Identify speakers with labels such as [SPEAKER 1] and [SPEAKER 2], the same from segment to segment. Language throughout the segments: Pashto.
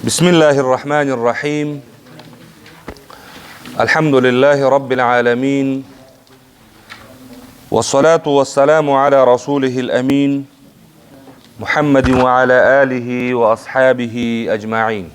[SPEAKER 1] بسم الله الرحمن الرحيم. الحمد لله رب العالمين، والصلاة والسلام على رسوله الأمين محمد وعلى آله وأصحابه أجمعين.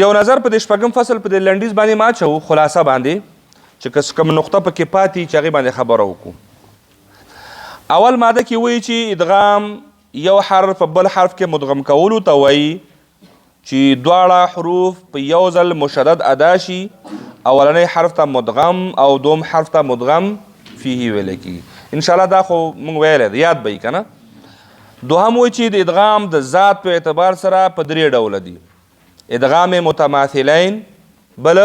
[SPEAKER 1] یو نظر په دې شپږم فصل په دې لنډیز باندې ما چو خلاصه باندې چې کوم نقطه پکې پاتې چې هغې باندې خبره وکړو. اول ماده کې وایي چې ادغام یو حرف په بل حرف کې مدغم کولو ته وایي چې دواړه حروف په یو ځل مشدد ادا شي. اولنی حرف ته مدغم او دوم حرف ته مدغم فيه ویل کیږي. ان شاء الله دا خو مونږ ویلی دی، یاد به یې که نه. دوهم وایي چې د ادغام د ذات په اعتبار سره په درې ډوله دي: ادغام متماثلین، بل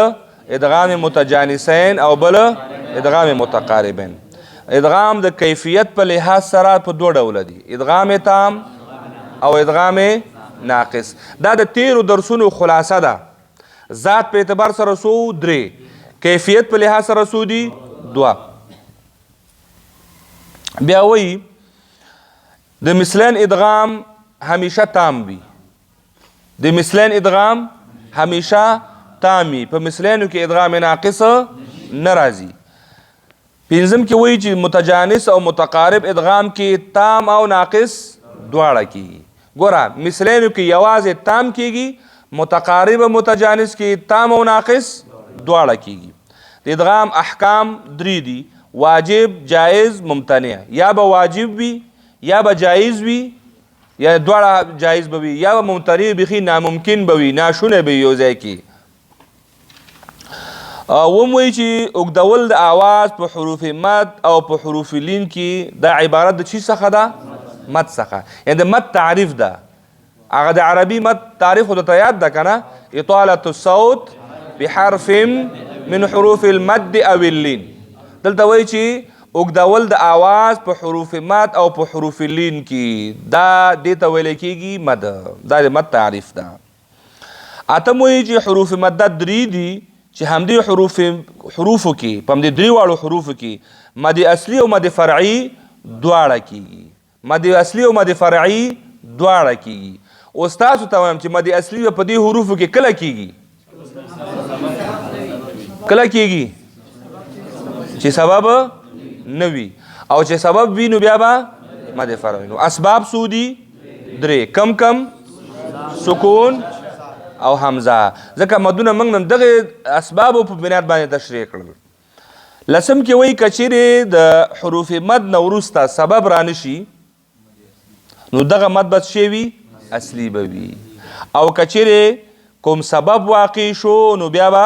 [SPEAKER 1] ادغام متجانسین او بل ادغام متقاربین. ادغام د کیفیت په لحاظ سره په دوه ډوله دي: ادغام تام او ادغام ناقص. دا د تیرو درسونو خلاصه ده. ذات په اعتبار سره څو؟ درې. کیفیت په لحاظ سره څو دي؟ دوه. بیا وایي د مثلین ادغام همیشه تام وي. د مثلین ادغام همیشه تام وي، په مثلینو کې ادغام ناقص نه راځي. پنځم کې وایي چې متجانس او متقارب ادغام کې تام او ناقص دواړه کیږي. ګوره، مثلینو کې یوازې تام کیږي، متقارب او متجانس کې تام او ناقص دواړه کیږي. د ادغام احکام درې دي: واجب، جائز، ممتنع. یا به واجب وي، یا به جائز وي، یا دواړه جائز به وي، یا به ممتنع، بیخي ناممکن به وي، ناشونی به وي یو ځای کې. وم وایي چې اوږدول د آواز په حروف مد او په حروف لین کې دا عبارت د چی څخه ده؟ مد څخه. یعنی د مد تعریف ده. هغه د عربي مد تعریف خو درته یاد ده که نه؟ اطالة الصوت بحرف من حروف المد او اللین. دلته وایي چې اوږدول د آواز په حروف مد او په حروف لین کې، دا دې ته ویل کېږي مد. دا د مد تعریف ده. اتم وایي چې حروف مده درې دي، چې همدې حروفو کې، په همدې درې واړو حروفو کې مد اصلي او مد فرعي دواړه کېږي. مد اصلي او مد فرعي دواړه کېږي. اوس تاسو ته وایم چې مد اصلي به په دې حروفو کې کله کېږي؟ کله کېږي چې سبب نه وي، او چې سبب وي نو بیا به مد فرعي. نو اسباب څو دي؟ درې. کم کم؟ سکون او همزه. ځکه مدونه موږ نن دغه اسبابو په بنیاد باندې تشریح کړل. لسم کې وایي که چیرې د حروف مد نه وروسته سبب رانشي نو دغه مد به څه وي؟ اصلي به وي. او که چیرې کوم سبب واقع شو نو بیا به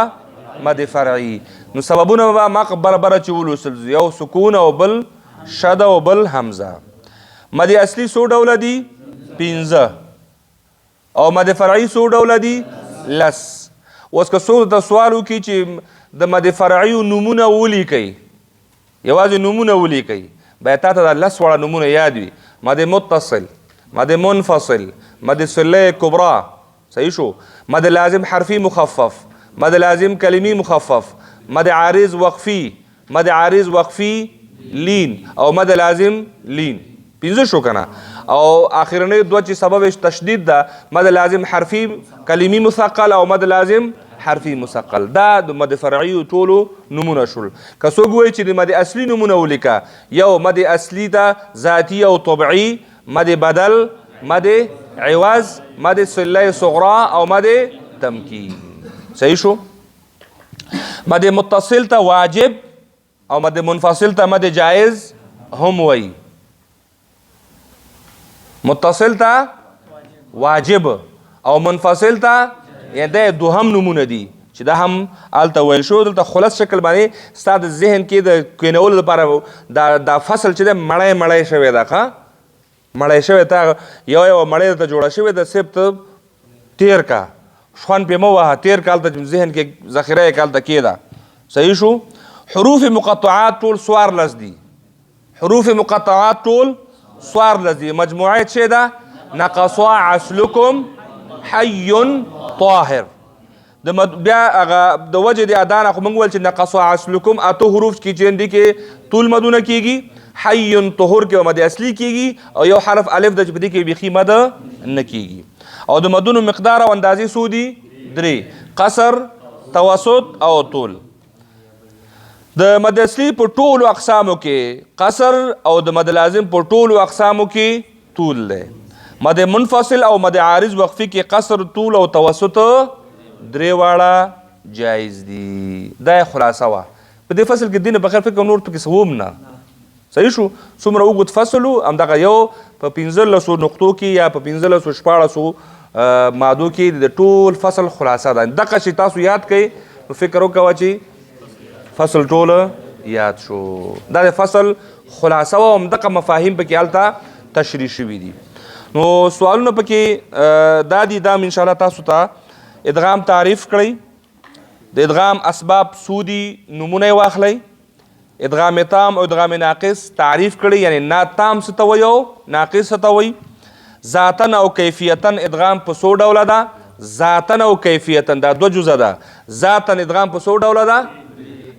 [SPEAKER 1] مد فرعي. نو سببونه به ما برابره چې ولوستل، یو سکون او بل شد او بل همزه. مد اصلي څو ډوله دي؟ پنځه. او مد فرعي څو ډوله دي؟ لس. اوس که څوک ته سوال وکړي چې د مد فرعي نومونه ولیکئ، یوازې نومونه ولیکئ، باید تا ته دا لس واړه نومونه یاد وي: مد متصل، مد منفصل، مد صله کبرا، صحیح شو، مد لازم حرفي مخفف، مد لازم کلمي مخفف، مد عارض وقفي، مد عارض وقفي لین او مد لازم لین. پنځه شو که نه؟ او آخرنۍ دوه چې سبب یې تشدید ده، مد لازم حرفي کلمي مثقل او مد لازم حرفي مثقل. دا د مد فرعي ټولو نومونه شول. که څوک وایي چې د مد اصلي نومونه ولیکه، یو مد اصلي ته ذاتي او طبعي، مد بدل، مد عوض، مد صله صغرا او مد تمکین. صحیح شو؟ مد متصل ته واجب او مد منفصل ته مد جائز هم وایي. متصل ته واجب او منفصل ته یعنی دا دوهم نومونه دي چې دا هم هلته ویل شو. دلته خلاص شکل باندې ستا د ذهن کې د کینولو لپاره دا فصل چې دی مړی مړی شوی ده، ښه مړی شوی، تا یو یو مړی درته جوړه شوې ده، صرف ته تیر کا، شخوند پې مه وهه، تیر کال ته ذهن کې ذخیره یې کال ته کېده. صحیح شو؟ حروف مقطعات ټول 14 دي. حروف مقطعات ټول 14 دي. مجموعه چې ده نقصا عسلکم حي طاهر. د بیا هغه د وجې د ادا نه خو موږ ویل چې نقصا عسلکم اته حروف کې چې دي کې طول مدونه کېږي، حي طهور کې مد اصلي کېږي، او یو حرف الف ده چې په دې کې بیخي مد نه کېږي. او د مدونو مقدار او اندازې څو دي؟ درې، قصر، توسط او طول. د مد اصلي په ټولو اقسامو کې قصر او د مد لازم په ټولو اقسامو کې طول دی. مد منفصل او مد عارض وقفي کې قصر، طول او توسط درې واړه جایز دي. دا یې خلاصه وه. په دې فصل کې دینه بغیر فکر نور پکې څه وم نه. صحیح شو؟ څومره اوږد فصل و، همدغه یو په 15 نقطو کې یا په 15 16 مادو کې د ټول فصل خلاصه ده. دغه چې تاسو یاد کړئ نو فکر وکوه چې فصل ټول یاد شو. دا د فصل خلاصه وه، همدغه مفاهیم پکې هلته تشریح شوي دي. نو سوالونه پکې دا دي، دا هم انشاءالله تاسو ته ادغام تعریف کړئ، د ادغام اسباب څو دي نومونه یې واخلئ، ادغام تام او ادغام ناقص تعریف کړئ، یعنی نا تام څه ته وایي او ناقص څه ته وایي، ذاتاً او کیفیتاً ادغام په څو ډوله ده، ذاتاً او کیفیتاً دا دوه جزء ده، ذاتاً ادغام په څو ډوله ده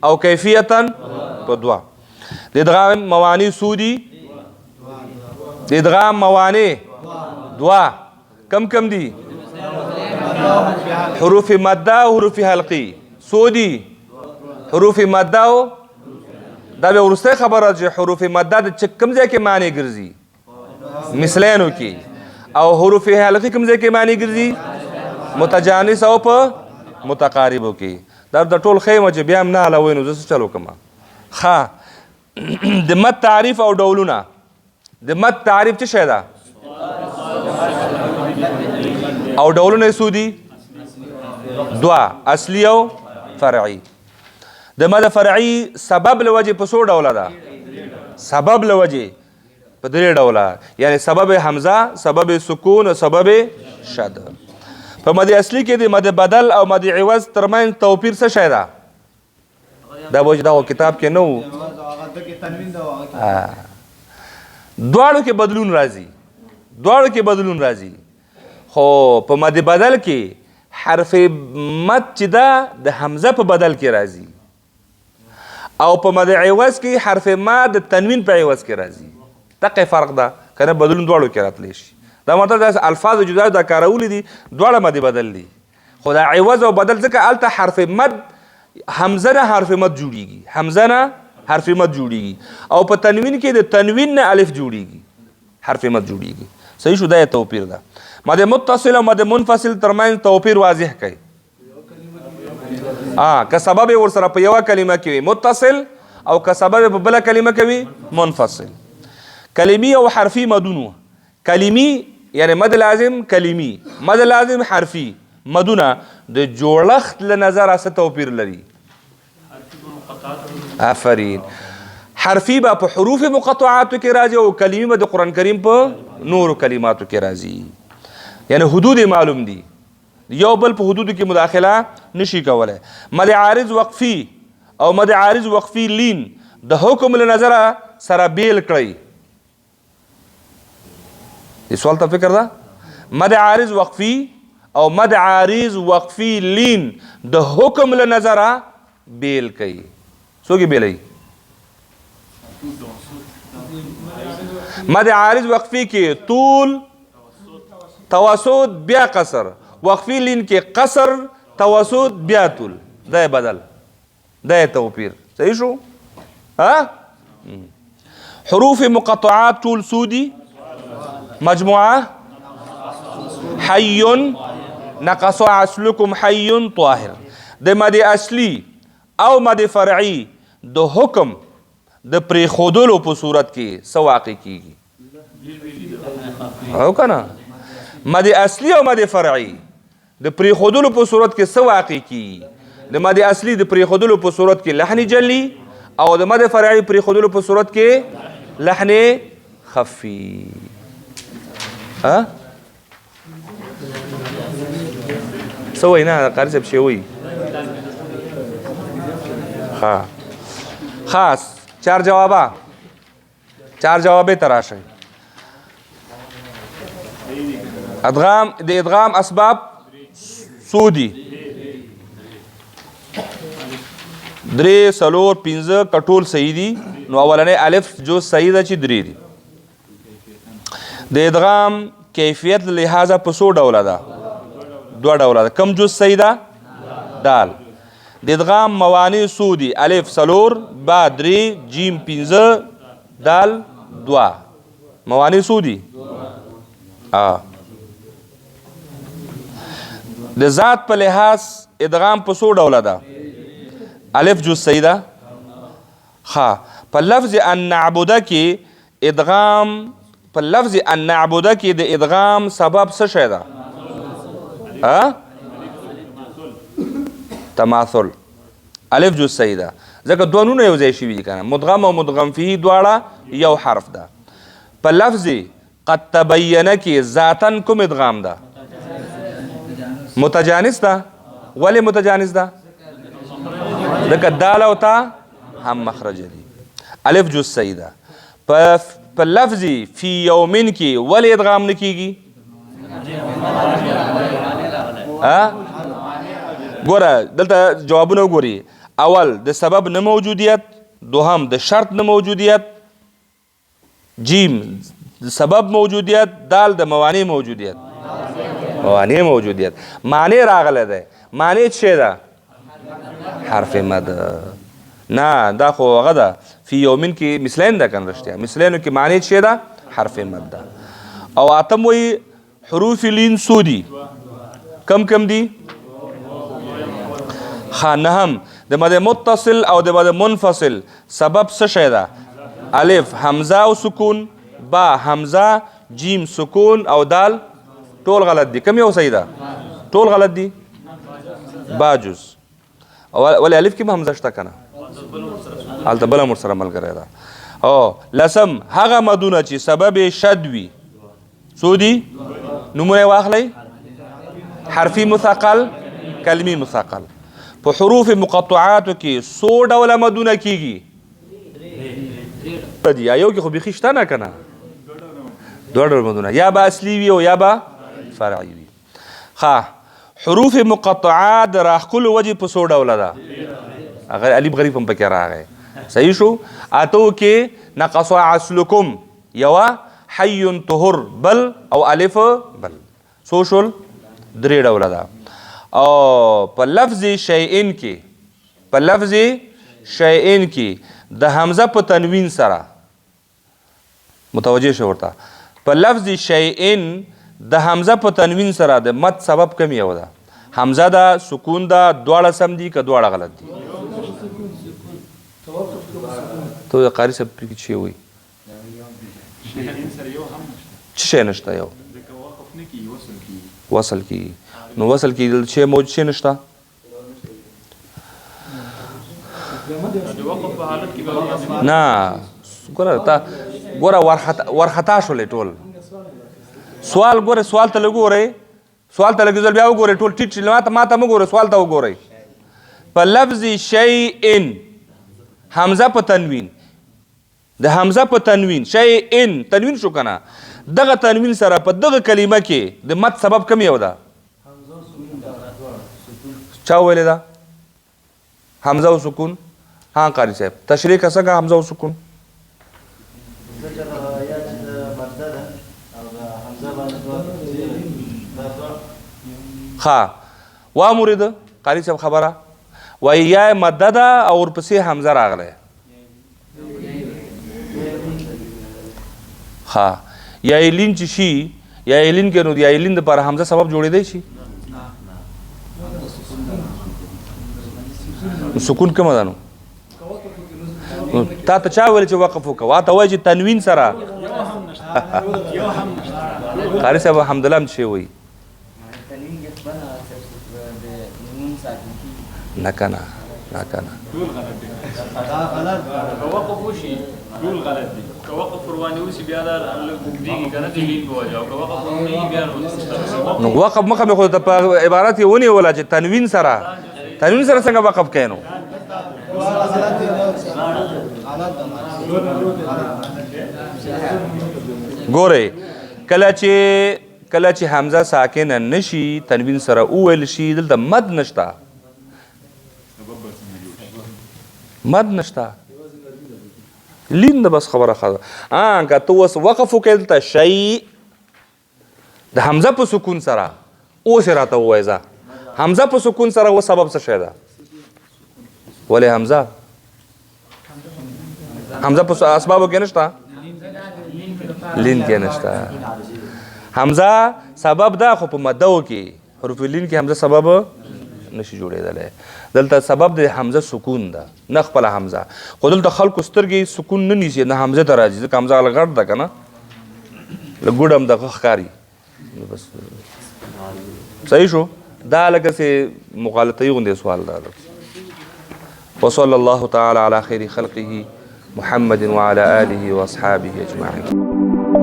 [SPEAKER 1] او کیفیتاً په دوه. د ادغام موانع څو دي؟ د ادغام موانع دوه. کم کم دي؟ حروف ماده او حروف حلقي. څو دي؟ حروف ماده او دا بیا وروستۍ خبره چې حروف ماده د چې کوم ځای کې معنی ګرځي؟ مثلینو کې. او حروف حلقي کوم ځای کې معنی ګرځي؟ متجانس او په متقاربو کې. دا د ټول خیمه چې بیا هم نه حلوي نو زه څه چل وکړم؟ ښه، د مد تعریف او ډولونه. د مد تعریف څه شی ده او ډولونه یې څو دي؟ دوه، اصلي او فرعي. د مد فرعي سبب له وجې په څو ډوله ده؟ سبب له وجې په درې ډوله، یعنی سبب حمزه، سبب سکون او سبب شد. په مد اصلي کې د مد بدل او مد عوض ترمنځ توپیر څه شی ده؟ دا به چې دا خو کتاب کې نه و. دواړو کې بدلون راځي، دواړو کې بدلون راځي، خو په مد بدل کې حرف مد چې ده د حمزه په بدل کې راځي، او په مد عوض کې حرف ما د تنوین په عوض کې راځي. دقه فرق ده، که نه بدلون دواړو کې راتلی شي. دا مطلب داسې الفاظ جدا دا کارولي دي، دواړه مد بدل دي، خو دا عوض او بدل ځکه هلته حرف مد حمزه نه حرف مد جوړیږي، حمزه نه حرف مد جوړیږي، او په تنوین کې د تنوین نه الف جوړیږي، حرف مد جوړیږي. صحیح شو؟ دا یې توپیر ده. مد متصل او مد منفصل ترمنځ توپیر واضح کړئ. که سبب یې ورسره په یوه کلمه کې وي متصل، او که سبب یې په بله کلمه کې وي منفصل. کلمي او حرفي مدونو. کلمي یعنی مد لازم کلمي، مد لازم حرفي مدونه د جوړښت له نظره څه توپیر لري؟ آفرین. حرفي به په حروف مقطعاتو کې راځي او کلمي به د قرآن کریم په نورو کلماتو کې راځي، یعنی حدود یې معلوم دي، یو بل په حدودو کې مداخله نشي کولی. مد عارض وقفي او مد عارض وقفي لین د حکم له نظره سره بیل کړئ. دې سوال ته فکر ده؟ مد عارض وقفي او مد عارض وقفي لین د حکم له نظره بیل کړئ. څوک یې بیلوي؟ مد عارض وقفي کې طول، توسط، بیا قصر. وقفي لین کې قصر، توسط، بیا طول. دا یې بدل، دا یې توپیر. صحیح شو؟ ها؟ حروف مقطعات ټول څو دي؟ مجموعه حي نقص اصلكم حي طاهر. د مد اصلي او مد فرعي د حکم د پرېښودلو په صورت کې څه واقع کیږي؟ او که نه؟ مد اصلي او مد فرعي د پرېښودلو په صورت کې څه واقع کیږي؟ د مد اصلي د پرېښودلو په صورت کې لحن جلی، او د مد فرعي پرېښودلو په صورت کې لحن خفي. ها؟ څه وایي؟ نه قاري صاحب شی وایي. ها، خاص چار جوابه، چار جوابه ته راشئ. ادغام، د ادغام اسباب څو دي؟ درې، څلور، پنځه. که ټول صحیح دي نو اولنی الف جو صحیح ده چې درې دي. د ادغام کیفیت له لحاظه په څو ډوله ده؟ دوه ډوله ده. کم جز صحیح ده؟ دال. د ادغام موانع څو دي؟ الف څلور، با درې، جیم پنځه، دال دوه. موانع څو دي؟ د ذات په لحاظ ادغام په څو ډوله ده؟ الف جز صحیح ده. ښه، په لفظ ان نعبده کې ادغام، په لفظ ان نعبده کې د ادغام سبب څه شی ده؟ تماثل. الف جز صحیح ده، ځکه دوه نونه یو ځای شوي دي که نه، مدغم او مدغم فيه دواړه یو حرف ده. په لفظ قد تبینه کې ذاتاً کوم ادغام ده؟ متجانس ده. ولې متجانس ده؟ ځکه دال او تا هم مخرج دي. الف جز صحیح ده. په لفظ فی یومن کې ولې ادغام نه کیږي؟ ګوره دلته جوابونه وګوري. اول د سبب نه موجودیت، دوهم د شرط نه موجودیت، جیم د سبب موجودیت، دال د موانع موجودیت. موانع موجودیت معنی راغلی دی. معنی څه ده؟ حرف مد. نه دا خو هغه ده فی یومن کې مثلین ده کنه، رښتیا مثلینو کې معنی څه ده؟ حرف مد ده. او اتم وایي حروف لین څو دي؟ کم کم دي؟ ښه، نهم د مد متصل او د مد منفصل سبب څه شی ده؟ الف همزه او سکون، با همزه، جیم سکون او دال ټول غلط دي. کوم یو صحیح ده؟ ټول غلط دي. با جز ولې الف کې هم همزه شته که نه؟ هلته بله هم ورسره ملګری ده. او لسم هغه مدونه چې سبب یې شد وي څو دي؟ نومونه یې واخلئ. حرفي مثقل، کلمي مثقل. په حروف مقطعاتو کې څو ډوله مدونه کیږي؟ دي یو کې خو بیخي شته نه که نه؟ دوه ډوله مدونه، یا به اصلي وي او یا به فرعي وي. ښه، حروف مقطعات د راښکلو وجې په څو ډوله ده؟ هغه الف غریب هم پکې راغی. صحیح شو. اتو کې نقص عسلکم یوه، حی طهر بل، او الف بل. څو شول؟ درې ډوله ده. او په لفظ شیئن کې، په لفظ شیئن کې د همزه په تنوین سره متوجه شئ ورته، په لفظ شیئن د همزه په تنوین سره د مد سبب کم یو ده؟ همزه ده، سکون ده، دواړه سم دي که دواړه غلط دي؟ ته د قاري صاحب پرې کې څه وایي؟ څه شی نشته؟ یو وصل کیږي. نو وصل کیږي دلته شی موجود شی نشته؟ نه ګوره تا ګوره ورخطا شولې ټول. سوال ګوره، سوال ته لږ ګورئ، سوال ته لږ ځل بیا وګورئ، ټول ټیټ شي. ماته مه ګورئ، سوال ته وګورئ. په لفظ شیئن همزه په تنوین، د همزه په تنوین شیئن تنوین شو که نه، دغه تنوین سره په دغه کلمه کې د مد سبب کوم یو ده؟ چا ویلې ده همزه او سکون؟ ها قاري صاحب تشریح که څنګه همزه او سکون؟ ښه وامورېده قاري صاحب خبره، وایي یا یې ماده ده او ورپسې همزه راغلی. ښه یا یې لین چې شي، یا یې لین کې نو یا یې لین دپاره همزه سبب جوړېدی شي؟ نو سکون کومه ده؟ نو تا ته چا ویل چې وقف وکړه؟ وا ته وایي چې تنوین سره. قاري صاحب الحمدلله هم څه وایي؟ نه که نه، نه که نه.
[SPEAKER 2] ټول غلط دي. که وقف وشي ټول غلط دي. که وقف ور باندې وشي بیا دا لږ اوږدېږي که نه د لین په وجه، او که وقف ونه وي بیا
[SPEAKER 1] نو وقف مخه مې خو ته په عبارت یې ونیوله چې تنوین سره، تنوین سره څنګه وقف کوې؟ نو ګورئ کله چې همزه ساکنه نشي تنوین سره وویل شي، دلته مد نشته، مد نشته، لین ده بس خبره ښه ده. که ته اوس وقف وکړې دلته شی د همزه په سکون سره اوس یې راته ووایه ځه، همزه په سکون سره و سبب څه شی ده؟ ولې همزه؟ همزه په اسبابو کې نشته، لین کې نشته. همزه سبب ده خو په مدو کې، حروف لین کې همزه سبب نشي جوړېدلی. دلته سبب د همزه سکون ده، نه خپله همزه. خو دلته خلکو سترګې سکون نه نیسي، نه همزه ته راځي، ځکه همزه غټ ده که نه، له ګوډه هم دغه ښکاري. بس صحیح شو. دا لکه چې مغالطه غوندې سوال ده. وصلى الله تعالى على خير خلقه محمد وعلى آله وأصحابه أجمعين.